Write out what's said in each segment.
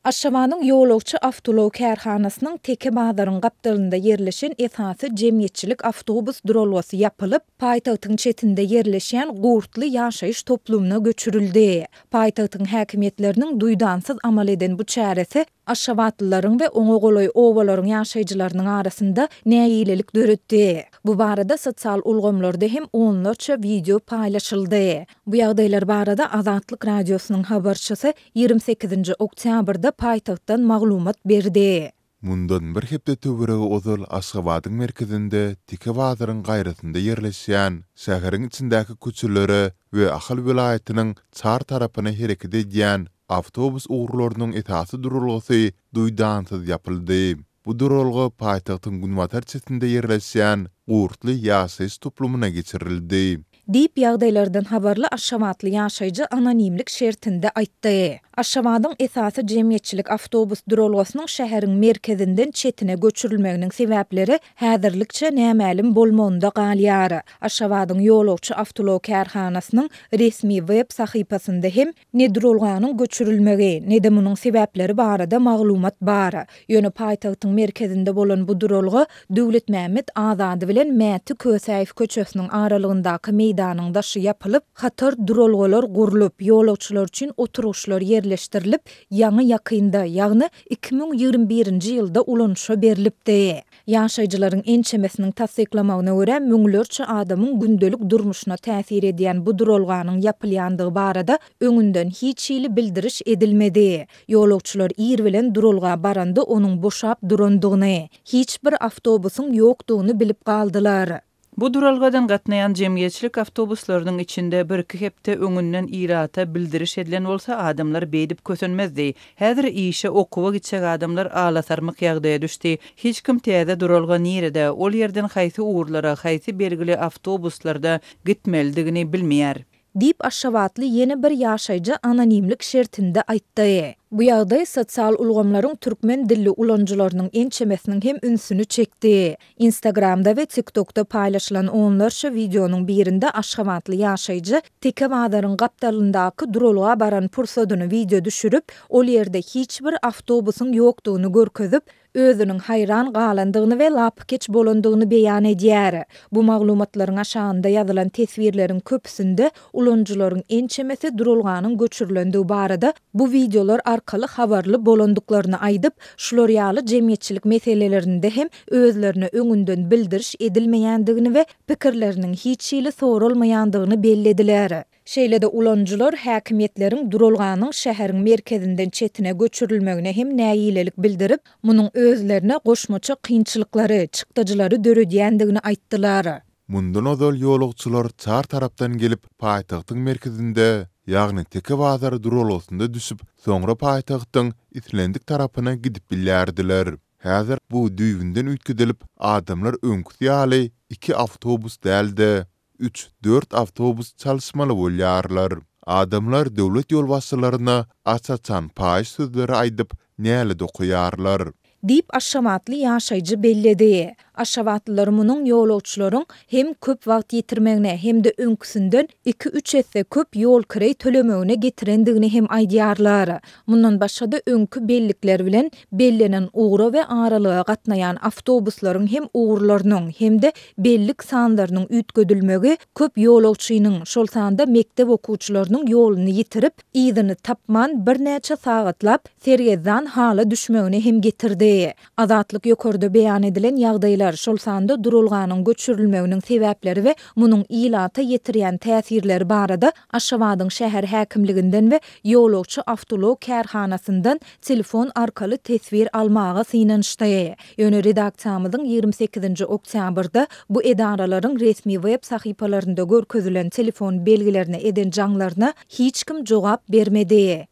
Aşgabadyň ýolagçy awtoulag kärhanasynyň Teke bazaryň gapdalynda ýerleşen esasy jemgyýetçilik awtobus duralgasy ýapylyp, paýtagtyň çetinde ýerleşýän Gurtly ýaşaýyş toplumyna göçürildi. Paýtagtyň häkimiýetleriniň duýdansyz amal eden bu çäresi aşgabatlylaryň we oňa golaý obalaryň ýaşaýjylarynyň arasynda nägilelik döretdi. Bu barada sosial ulgamlarda hem onlarça wideo paýlaşyldy. Bu ýagdaýlar barada Azatlyk Radiosynyň habarçysy 28-nji oktýabrda paýtagtdan maglumat berdi. Mundan bir hepde töweregi ozal Aşgabadyň merkezinde Teke bazaryň gaýrasynda ýerleşýän, şäheriň içindäki köçelere we Ahal welaýatynyň çar tarapyna hereket edýän awtobus ugurlarynyň esasy duralgasy duýdansyz ýapyldy. Bu duralga paýtagtyň günbatar çetinde ýerleşýän Gurtly ýaşaýyş toplumyna geçirildi. Diýip, ýagdaýlardan habarly aşgabatly ýaşaýjy anonimlik şertinde aýtdy. Aşgabadyň esasy jemgyýetçilik awtobus duralgasynyň şäheriň merkezinden çetine göçürilmeginiň sebäpleri häzirlikçe nämälim bolmagynda galýar. Aşgabadyň ýolagçy awtoulag kärhanasynyň resmi web sahypasynda hem Ne duralganyň göçürilmegi, ne-de munuň sebäpleri barada maglumat bar. Ýöne paýtagtyň merkezinde bolan bu duralga Döwletmämmet Azady bilen Mäti Kösäýew köçesiniň aralygyndaky meýdanyň daşy ýapylyp, hatar duralgalar gurlup, ýolagçylar üçin oturgyçlar ýerleşdirilip, ýaňy-ýakynda, ýagny 2021-nji ýylda ulanyşa berlipdi. Ýaşaýjylaryň ençemesiniň tassyklamagyna görä, müňlerçe adamyň gündelik durmuşyna täsir edýän bu duralganyň ýapylýandygy barada öňünden hiç hili bildiriş edilmedi. Ýolagçylar ir bilen duralga baranda onuň boşap durandygyny, hiç bir awtobusyň ýokdugyny bilip galdylar. Bu duralgadan gatnaýan jemgyýetçilik awtobuslarynyň içinde birki hepde öňünden ilata bildiriş edilen bolsa adamlar beýdip kösenmezdi. Häzir işe, okuwa gitjek adamlar alasarmyk ýagdaýa düşdi. Hiç kim täze duralga nirede, ol ýerden haýsy ugurlara, haýsy belgili awtobuslarda gitmelidigini bilmeýär. Diýip, aşgabatly ýene bir ýaşaýjy anonimlik şertinde aýtdy. Bu ýagdaý sosial ulgamlaryň türkmen dilli ulanyjylarynyň ençemesiniň hem ünsüni çekdi. Instagramda we TikTokda paýlaşylan onlarça wideonyň birinde aşgabatly ýaşaýjy Teke bazaryň gapdalyndaky duralga baran pursadyny wideo düşürip, ol ýerde hiç bir awtobusyň ýokdugyny görkezip, özüniň haýran galandygyny we lapykeç bolandygyny beýan edýär. Bu maglumatlaryň aşagynda ýazylan teswirleriň köpüsinde ulanyjylaryň ençemesi duralganyň göçürilendigi barada bu wideolar arkaly habarly bolandyklaryny aýdyp, şular ýaly jemgyýetçilik meselelerinde hem özlerine öňünden bildiriş edilmeýändigini we pikirleriniň hiç hili soralmaýandygyny bellediler. Şeýle-de ulanyjylar häkimiýetleriň duralganyň şäheriň merkezinden çetine göçürilmegine hem nägilelik bildirip, munuň özlerine goşmaça kynçylyklary, çykdajylary döredýändigini aýtdylar. Mundan ozal ýolagçylar çar tarapdan gelip, paýtagtyň merkezinde, ýagny Teke bazary duralgasynda düşüp, soňra paýtagtyň islendik tarapyna gidip bilýärdiler. Häzir bu düýbünden üýtgedilip, adamlar öňküsi ýaly iki awtobus däl-de, üç-dört awtobus çalyşmaly bolýarlar. Adamlar döwlet ýolbaşçylaryna aç-açan paýyş sözleri aýdyp, nälet okaýarlar. Diýip, aşgabatly ýaşaýjy belledi. Aşgabatlylar munuň ýolagçylaryň hem köp wagt ýitirmegine, hem-de öňküsinden iki-üç esse köp ýolkireý tölemegine getirendigini hem aýdýarlar. Mundan başga-da öňki bellikler bilen bellenen ugra we aralyga gatnaýan awtobuslaryň hem ugurlarynyň hem-de bellik sanlarynyň üýtgedilmegi köp ýolagçynyň, şol sanda mekdep okuwçylarynyň ýoluny ýitirip, yzyny tapman birnäçe sagatlap sergezdan hala düşmegine hem getirdi. Azatlyk ýokarda beýan edilen ýagdaýlar, şol sanda duralganyň göçürilmeginiň sebäpleri we munuň ilata ýetirýän täsirleri barada Aşgabadyň şäher häkimliginden we ýolagçy awtoulag kärhanasyndan telefon arkaly teswir almaga synanyşdy. Ýöne redaksiýamyzyň 28-nji oktýabrda bu edaralaryň resmi web sahypalarynda görkezilen telefon belgilerine eden jaňlaryna hiç kim jogap bermedi.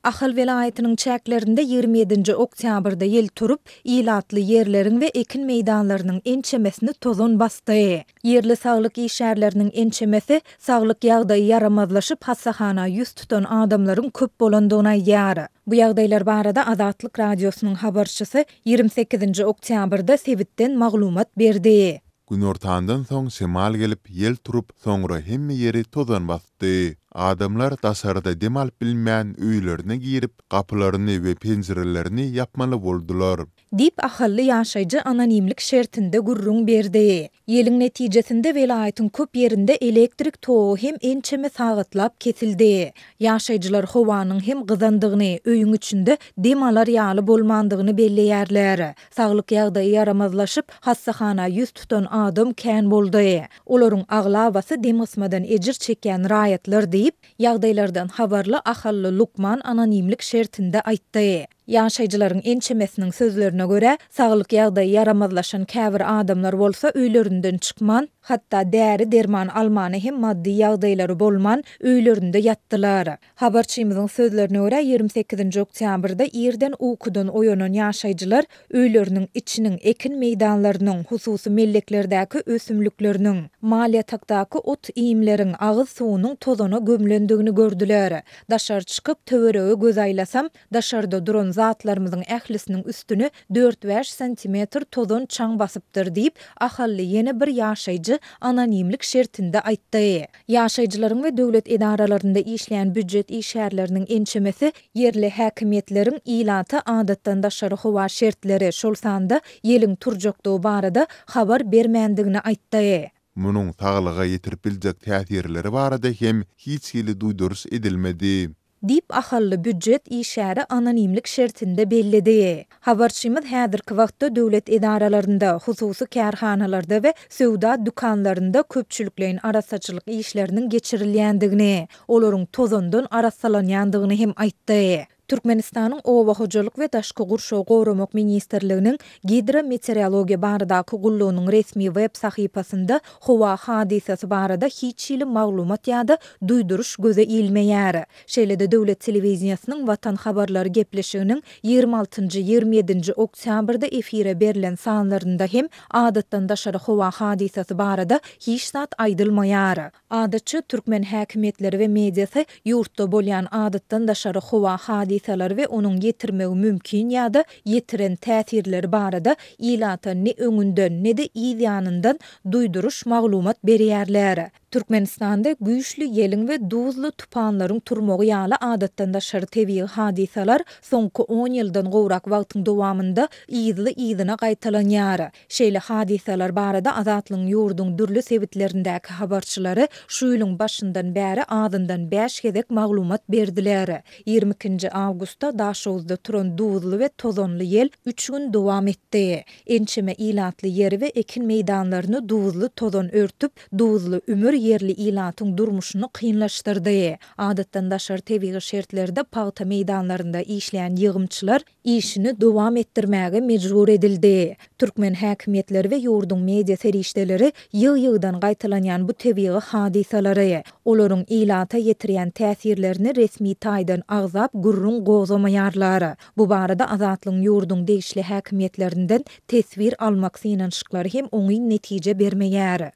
Ahal welaýatynyň çäklerinde 27-nji oktýabrda ýel turup, ilatly ýerleriň we ekin meýdanlarynyň ençemesini tozan basdy. Ýerli saglyk işgärleriniň ençemesi saglyk ýagdaýy ýaramazlaşyp, hassahana ýüz tutan adamlaryň köp bolandygyny aýdýar. Bu ýagdaýlar barada Azatlyk Radiosynyň habarçysy 28-nji oktýabrda sebitden maglumat berdi. Günortandan soň şemal gelip, ýel turup, soňra hemme ýeri tozan basdy. Adamlar daşarda dem alyp bilmän, öýlerine girip, gapylaryny we penjirelerini ýapmaly boldular. Diýip, ahally ýaşaýjy anonimlik şertinde gürrüň berdi. Ýeliň netijesinde welaýatyň köp ýerinde elektrik togy hem ençeme sagatlap kesildi. Ýaşaýjylar howanyň hem gyzandygyny, öýüň içinde dem alar ýaly bolmandygyny belleýärler. Saglyk ýagdaýy ýaramazlaşyp, hassahana ýüz tutan adam kän boldy. Olaryň aglabasy demgysmadan ejir çekýän raýatlar diýip, ýagdaýlardan habarly ahally lukman anonimlik şertinde aýtdy. Ýaşaýjylaryň ençemesiniň sözlerine görä, saglyk ýagdaýy ýaramazlaşan käbir adamlar bolsa öýlerinden çykman, hatda däri-derman almana hem maddy ýagdaýlary bolman, öýlerinde ýatdylar. Habarçymyzyň sözlerine görä, 28-nji oktýabrda irden ukudan oýanan ýaşaýjylar öýleriniň içiniň, ekin meýdanlarynyň, hususy melleklerdäki ösümlikleriniň, mal ýatakdaky ot-iýmleriň, agyz suwunyň tozana gömlendigini gördüler. Daşary çykyp, töwerege göz aýlasam, daşarda duran zatlarymyzyň ählisiniň üstüni dört-bäş santimetr tozan çaň basypdyr diýip, ahally ýene bir ýaşaýjy anonimlik şertinde aýtdy. Ýaşaýjylaryň we döwlet edaralarynda işleýän býujet işgärleriniň ençemesi ýerli häkimiýetleriň ilata adatdan daşary howa şertleri, şol sanda ýeliň turjakdygy barada habar bermändigini aýtdy. Munuň saglyga ýetirip biljek täsirleri barada hem hiç hili duýduryş edilmedi. Diýip, ahally býujet işgäri anonimlik şertinde belledi. Habarçymyz häzirki wagtda döwlet edaralarynda, hususy kärhanalarda we söwda dükanlarynda köpçülikleýin arassaçylyk işleriniň geçirilýändigini, olaryň tozandan arassalanýandygyny hem aýtdy. Türkmenistanyň Oba hojalyk we daşky gurşawy goramak ministrliginiň Gidrometeorologiýa baradaky gullugynyň resmi web sahypasynda howa hadysasy barada hiç hili maglumat ýa-da duýduryş göze ilmeýär. Şeýle-de döwlet telewideniýesiniň Watan habarlary gepleşiginiň 26-njy, 27-nji oktýabrda efire berlen sanlarynda hem adatdan daşary howa hadysasy barada hiç zat aýdylmaýar. Adatça, türkmen häkimiýetleri we mediasy ýurtda bolýan adatdan daşary howa hadysalary we onuň ýetirmegi mümkin ýa-da ýetiren täsirleri barada ilata ne öňünden, ne-de yz ýanyndan duýduryş maglumat berýärler. Türkmenistanda güýçli ýeliň we duzly tupanlaryň turmagy ýaly adatdan daşary tebigy hadysalar soňky on ýyldan gowrak wagtyň dowamynda yzly-yzyna gaýtalanýar. Şeýle hadysalar barada Azatlygyň ýurduň dürli sebitlerindäki habarçylary şu ýylyň başyndan bäri azyndan bäş gezek maglumat berdiler. 22 nji awgustda Daşoguzda turan duzly we tozanly ýel üç gün dowam etdi. Ençeme ilatly ýeri we ekin meýdanlaryny duzly tozan örtüp, duzly ümür ýerli ilatyň durmuşyny kynlaşdyrdy. Adatdan daşary tebigy şertlerde pagta meýdanlarynda işleýän ýygymçylar işini dowam etdirmäge mejbur edildi. Türkmen häkimiýetleri we ýurduň media serişdeleri ýygy-ýygydan gaýtalanýan bu tebigy hadysalary, olaryň ilata ýetirýän täsirlerini resmi taýdan agzap gürrüň gozgamaýarlar. Bu barada Azatlygyň ýurduň degişli häkimiýetlerinden teswir almak synanyşyklary hem oňyn netije bermeýär.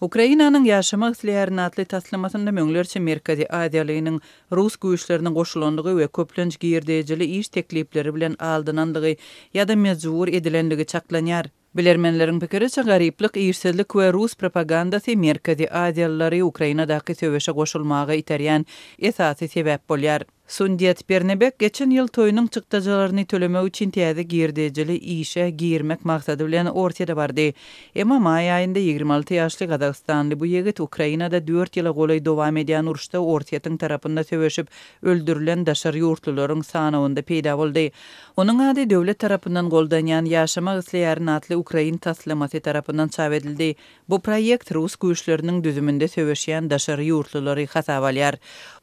Ukrainanyň Ýaşamak isleýärin atly taslamasynda müňlerçe Merkezi Aziýalynyň rus güýçlerine goşulandygy we köplenç girdejili iş teklipleri bilen aldanandygy ýa-da mejbur edilenligi çaklanýar. Bilermenleriň pikiriçe, garyplyk, işsizlik we rus propagandasy Merkezi Aziýalylary Ukrainadaky söweşe goşulmaga iterýän esasy sebäp bolýar. Sundiýet Pernebek geçen ýyl toýunyň çykdajylaryny tölemek üçin täze girdejili işe girmek maksady bilen Orsýete bardy. Emma maý aýynda 26 ýaşly gazagystanly bu ýigit Ukrainada dört ýyla golaý dowam edýän uruşda Orsýetiň tarapynda söweşip öldürilen daşary ýurtlularyň sanawynda peýda boldy. Onuň ady döwlet tarapyndan goldanýan Ýaşamak isleýärin atly ukrain taslamasy tarapyndan çap edildi. Bu proýekt rus güýçleriniň düzüminde söweşýän daşary ýurtlulary hasaba alýar.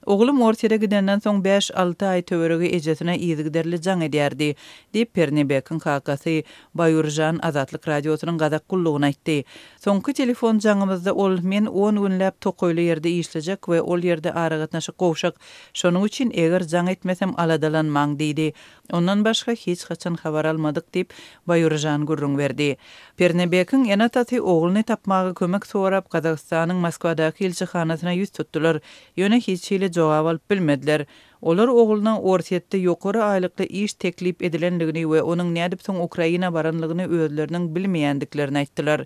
Oglum Orsýete gidenden soň bäş-alty aý töweregi ejesine yzygiderli jaň edýärdi, diýip, Pernebekiň kakasy Baýuržan Azatlyk Radiosynyň gazak gullugyna aýtdy. Soňky telefon jaňymyzda ol, Men on günläp tokaýly ýerde işlejek we ol ýerde aragatnaşyk gowşak. Şonuň üçin eger jaň etmesem aladalanmaň diýdi. Ondan başga hiç haçan habar almadyk diýip, Baýurjan gürrüň berdi. Pernebekiň ene-atasy ogluny tapmaga kömek sorap, Gazagystanyň Moskwadaky ilçihanasyna ýüz tutdular, ýöne hiç hili jogap alyp bilmediler. Olar ogluna Orsýetde ýokary aýlykly iş teklip edilendigini we onuň nädip soň Ukraina baranlygyny özleriniň bilmeýändiklerini aýtdylar.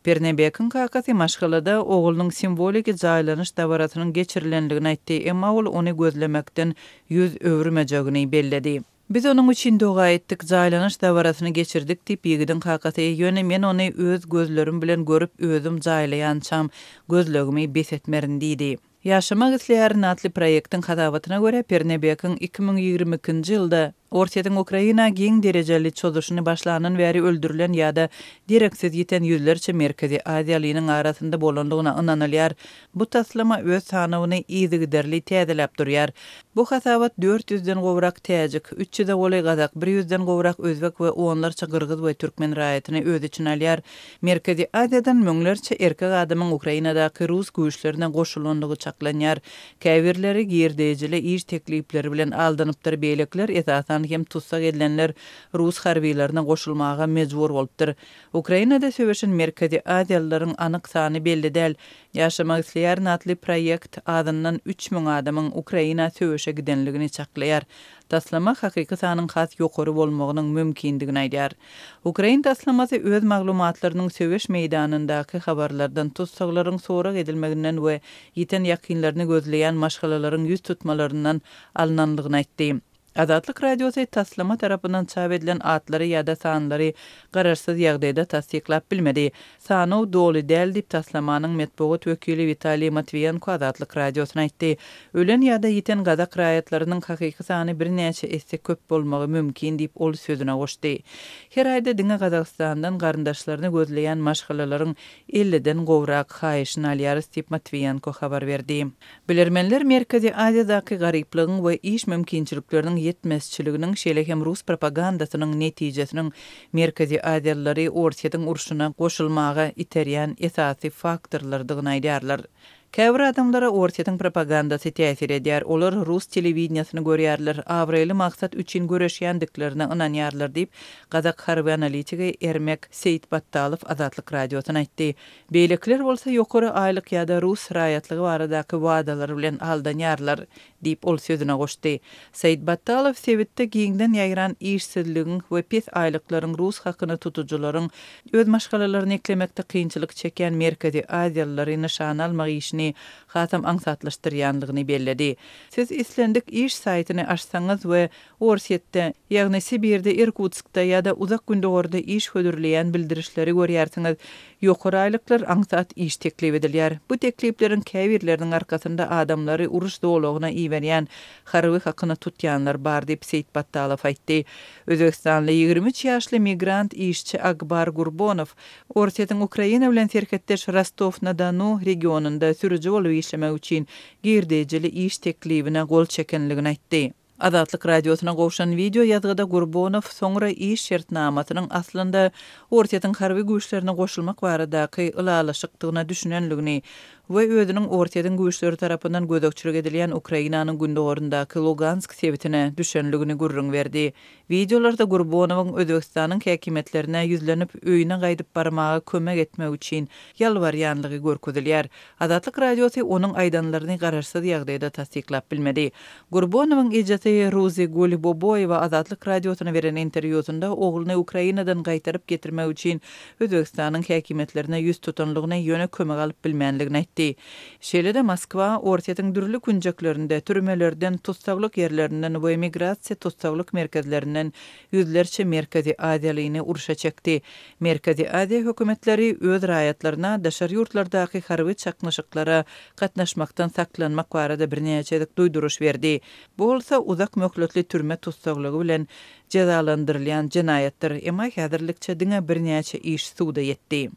Pernebekiň kakasy maşgalada oglunyň simwoliki jaýlanyş dabarasynyň geçirilendigini aýtdy, emma ol ony gözlemekden ýüz öwürmejegini belledi. Biz onuň üçin doga etdik, jaýlanyş dabarasyny geçirdik diýip, ýigidiň kakasy, ýöne men ony öz gözlerim bilen görüp, özüm jaýlaýançam gözlegimi bes etmerin diýdi. Ýaşamak isleýärin atly proýektiň hasabatyna görä, Pernebekiň 2022-nji ýylda Orsýetiň Ukraina giň derejeli çozuşyny başlandan bäri öldürilen ýa-da dereksiz ýiten ýüzlerçe merkezi aziýalynyň arasynda bolandygyna ynanylýar. Bu taslama öz sanawyny yzygiderli täzeläp durýar. Bu hasabat dört ýüzden gowrak täjik, üç ýüze golaý gazak, bir ýüzden gowrak özbek we onlarça gyrgyz we türkmen raýatyny öz içine alýar. Merkezi Aziýadan müňlerçe erkek adamyň Ukrainadaky rus güýçlerine goşulandygy çaklanýar. Käbirleri girdejili iş teklipleri bilen aldanypdyr, beýlekiler, esasan hem tussag edilenler rus harbylaryna goşulmaga mejbur bolupdyr. Ukrainada söweşen merkezi aziýalylaryň anyk sany belli däl. Ýaşamak isleýärin atly proýekt azyndan 3000 adamyň Ukraina söweşe gidenligini çaklaýar. Taslama hakyky sanyň has ýokary bolmagynyň mümkindigini aýdýar. Ukrain taslamasy öz maglumatlarynyň söweş meýdanyndaky habarlardan, tussaglaryň sorag edilmeginden we ýiten ýakynlaryny gözleýän maşgalalaryň ýüz tutmalaryndan alnanlygyny aýtdy. Azatlyk Radiosy taslama tarapyndan çap edilen atlary ýa-da sanlary garaşsyz ýagdaýda tassyklap bilmedi. Sanaw doly däl diýip, taslamanyň metbugat wekili Witaliý Matwiýenko Azatlyk Radiosyna aýtdy. Ölen ýa-da ýiten gazak raýatlarynyň hakyky sany birnäçe esse köp bolmagy mümkin diýip, ol sözüne goşdy. Her aýda diňe Gazagystandan garyndaşlaryny gözleýän maşgalalaryň elliden gowrak haýyşyny alýarys diýip, Matwiýenko habar berdi. Bilermenler Merkezi Aziýadaky garyplygyň we iş mümkinçilikleriniň ýetmezçiliginiň, şeýle hem rus propagandasynyň netijesiniň Merkezi Aziýalylary Orsýetiň urşuna goşulmaga iterýän esasy faktorlardygyny aýdýarlar. Käbir adamlara Orsýetiň propagandasy täsir edýär, olar rus telewideniýesini görýärler, abraýly maksat üçin göreşýändiklerine ynanýarlar diýip, gazak harby analitigi Ermek Seýitbattalow Azatlyk Radiosyna aýtdy. Beýlekiler bolsa ýokary aýlyk ýa-da rus raýatlygy baradaky wadalar bilen aldanýarlar, diýip, ol sözüne goşdy. Saidbattalow sebitde giňden ýaýran işsizligiň we pes aýlyklaryň rus hakyna tutujylaryň öz maşgalalaryny eklemekde kynçylyk çekýän merkezi aziýalylary nyşana almak işini hasam aňsatlaşdyrýandygyny belledi. Siz islendik iş saýtyny açsaňyz we Orsýetde, ýagny Sibirde, Irkutskda ýa-da Uzak Gündogarda iş hödürleýän bildirişleri görýärsiňiz. Ýokary aýlyklar, aňsat iş teklip edilýär. Bu teklipleriň käbirleriniň arkasynda adamlary uruş zolagyna iberýän, harby hakyna tutýanlar bar diýip, Seýitbattalow aýtdy. Özbegistanly 23 ýaşly migrant işçi Akbar Gurbonow Orsýetiň Ukraina bilen serhetdeş Rostow-na-Donu regionynda sürüji bolup işlemek üçin girdejili iş teklibine gol çekenligini aýtdy. Azatlyk Radiosyna gowşan wideo ýazgyda Gurbonow soňra iş şertnamasynyň aslynda Orsýetiň harby güýçlerine goşulmak baradaky ylalaşykdygyna düşünenligini we özüniň Orsýetiň güýçleri tarapyndan gözegçilik edilýän Ukrainanyň gündogaryndaky Lugansk sebitine düşenligini gürrüň berdi. Wideolarda Gurbonowyň Özbegistanyň häkimiýetlerine ýüzlenip, öýüne gaýdyp barmaga kömek etmek üçin ýalbarýanlygy görkezilýär. Azatlyk Radiosy onuň aýdanlaryny garaşsyz ýagdaýda tassyklap bilmedi. Gurbonowyň ejesi Ruzigül Boboýewa Azatlyk Radiosyna beren interwýusynda ogluny Ukrainadan gaýtaryp getirmek üçin Özbegistanyň häkimiýetlerine ýüz tutanlygyny, ýöne kömek alyp bilmänligini aýtdy. Şeýle-de Moskwa Orsýetiň dürli künjeklerinde, türmelerden, tussaglyk ýerlerinden we migrasiýa tussaglyk merkezlerinden ýüzlerçe merkezi aziýalyny urşa çekdi. Merkezi Aziýa hökümetleri öz raýatlaryna daşary ýurtlardaky harby çaknyşyklara gatnaşmakdan saklanmak barada birnäçe gezek duýduryş berdi. Bu bolsa uzak möhletli türme tussaglygy bilen jezalandyrylýan jenaýatdyr, emma häzirlikçe diňe birnäçe iş suda ýetdi.